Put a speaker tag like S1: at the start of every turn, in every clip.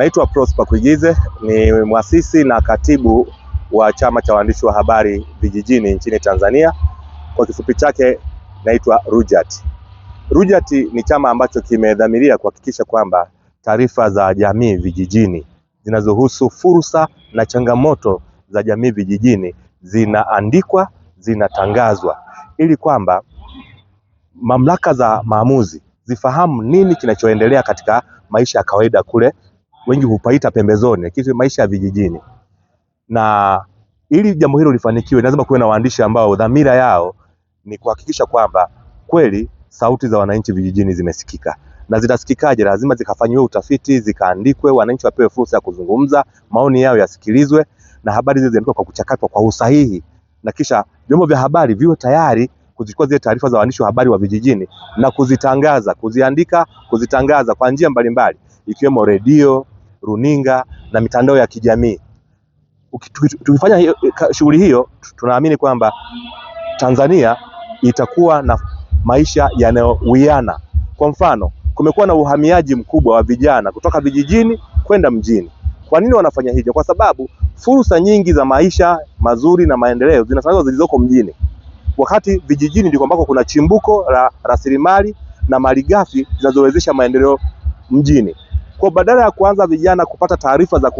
S1: Naitwa Prosper Kuigize, ni mwasisi na katibu wa Chama cha Waandishi wa Habari Vijijini nchini Tanzania. Kwa kifupi chake naitwa RUJAT. RUJAT ni chama ambacho kimedhamiria kuhakikisha kwamba taarifa za jamii vijijini zinazohusu fursa na changamoto za jamii vijijini zinaandikwa, zinatangazwa ili kwamba mamlaka za maamuzi zifahamu nini kinachoendelea katika maisha ya kawaida kule, wengi hupaita pembezoni, lakini maisha ya vijijini. Na ili jambo hilo lifanikiwe, lazima kuwe na waandishi ambao dhamira yao ni kuhakikisha kwamba kweli sauti za wananchi vijijini zimesikika. Na zitasikikaje? Lazima zikafanyiwe utafiti, zikaandikwe, wananchi wapewe fursa ya kuzungumza, maoni yao yasikilizwe, na habari zile ziandikwe kwa kuchakatwa kwa usahihi, na kisha vyombo vya habari viwe tayari kuzichukua zile taarifa za waandishi wa habari wa vijijini na kuzitangaza, kuziandika, kuzitangaza kwa njia mbalimbali ikiwemo redio, runinga na mitandao ya kijamii. Tukifanya shughuli hiyo, tunaamini kwamba Tanzania itakuwa na maisha yanayowiana. Kwa mfano, kumekuwa na uhamiaji mkubwa wa vijana kutoka vijijini kwenda mjini. Kwa nini wanafanya hivyo? Kwa sababu fursa nyingi za maisha mazuri na maendeleo zinatangazwa zilizoko mjini, wakati vijijini ndiko ambako kuna chimbuko la rasilimali na malighafi zinazowezesha maendeleo mjini. Kwa badala ya kuanza vijana kupata taarifa za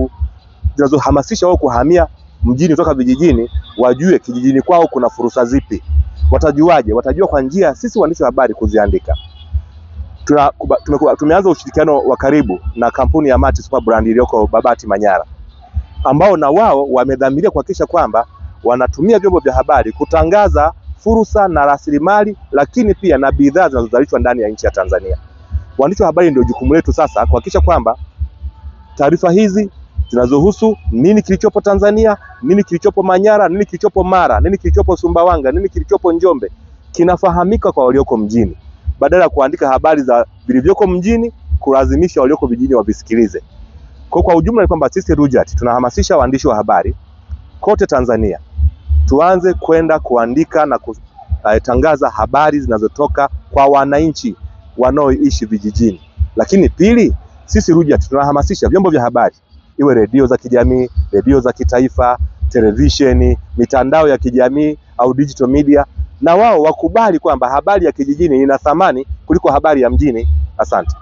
S1: zinazohamasisha wao kuhamia mjini kutoka vijijini, wajue kijijini kwao kuna fursa zipi. Watajuaje? Watajua kwa njia sisi waandishi wa habari kuziandika. Tumeanza ushirikiano wa karibu na kampuni ya Mati Super Brand iliyoko Babati Manyara, ambao na wao wamedhamiria kuhakikisha kwamba wanatumia vyombo vya habari kutangaza fursa na rasilimali, lakini pia na bidhaa zinazozalishwa ndani ya nchi ya Tanzania. Waandishi wa habari ndio jukumu letu sasa kuhakikisha kwamba taarifa hizi zinazohusu nini kilichopo Tanzania, nini kilichopo Manyara, nini kilichopo Mara, nini kilichopo Sumbawanga, nini kilichopo Njombe kinafahamika kwa walioko mjini, badala ya kuandika habari za vilivyoko mjini kulazimisha walioko vijijini wavisikilize. Kwa ujumla ni kwamba sisi RUJAT tunahamasisha waandishi wa habari kote Tanzania tuanze kwenda kuandika na kutangaza habari zinazotoka kwa wananchi wanaoishi vijijini. Lakini pili, sisi RUJAT tunahamasisha vyombo vya habari, iwe redio za kijamii, redio za kitaifa, televisheni, mitandao ya kijamii au digital media, na wao wakubali kwamba habari ya kijijini ina thamani kuliko habari ya mjini. Asante.